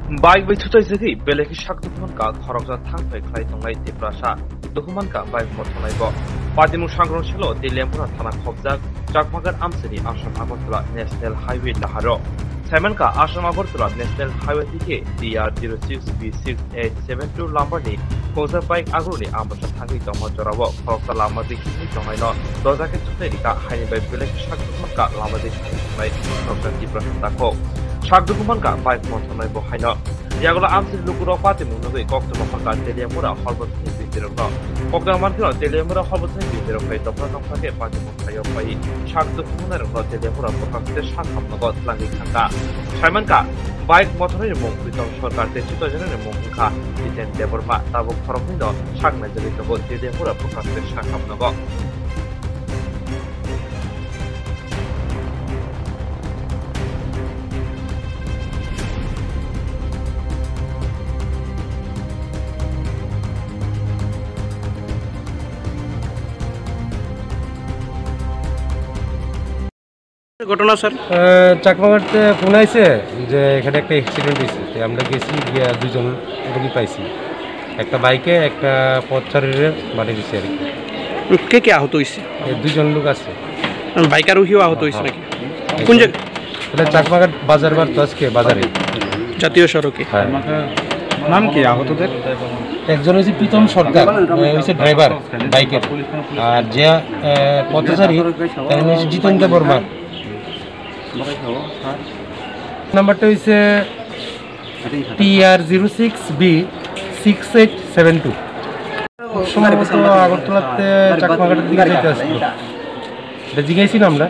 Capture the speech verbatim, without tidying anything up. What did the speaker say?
Bike bai thutai jagwi belai khe sak dukhu mankha khoroksa thang phai khlai tongnai Tiprasa. Dukhu mankha bike mothornai bo. Patimung sangrong selo Teliamura thana khobjak Chakmagar amchini Assam Agartala National Highway naharo. Saimankha Assam Agartala National Highway thike T R zero six B six eight seven two lambar ni khobjak bike agroni ambasa thangwi tongma jorao khoroksa lama dik thangwi tongnaino doja khe thutai rikha haini bai belai khe sak dukhu mankha lama dik thangwi tongnai khoroksa Tiprasa takhuk. Sak dukhu mankha bike mothornai bo haino. Yagulo amchini lukurok patimung nugwi koktwma phankha Teliamura horbo thani bwtwirokno. Koktwma mankheno Teliamura horbo thani bwtwirok bai dopha tongkha khe patimung thaio pai sak dukhu manairokno Teliamura bwkhak tei sak hamnogo twlangwi thangkha. Saimankha, bike mothornaini mung Pritom Sarkar tei chitojanani mung wngkha Jiten Debbarma. Tabuk khoroknwino sak naijagwi tongo Teliamura bwkhak tei sak hamnogo. ঘটনা স্যার? আহ, চাকমাঘাটতে ফোন আইছে যে এখানে একটা অ্যাক্সিডেন্ট হয়েছে, তো আমরা গেছি, গিয়া দুজন রোগী পাইছি, একটা বাইকে, একটা পথচারীরে মারি দিছে আর কি। কে কে আহত হয়েছে? এই দুজন লোক আছে। বাইক আরোহীও আহত হয়েছে হ্যাঁ। নাকি? কোন জায়গা? এটা চাকমাঘাট বাজার বার তো আজকে বাজারে। জাতীয় সড়কে। হ্যাঁ। নাম কি আহতদের? একজন হচ্ছে প্রীতম সরকার, এ, হচ্ছে ড্রাইভার বাইকের। আর যে, এ, পথচারী, তার নাম হচ্ছে জিতেন দেববর্মা। নাম্বারটা হচ্ছে T R zero six B six eight seven two। সম্ভবত আগরতলাতে চাকমাঘাটের দিকে যেতে আসছিল। এটা জিজ্ঞাসি না আমরা।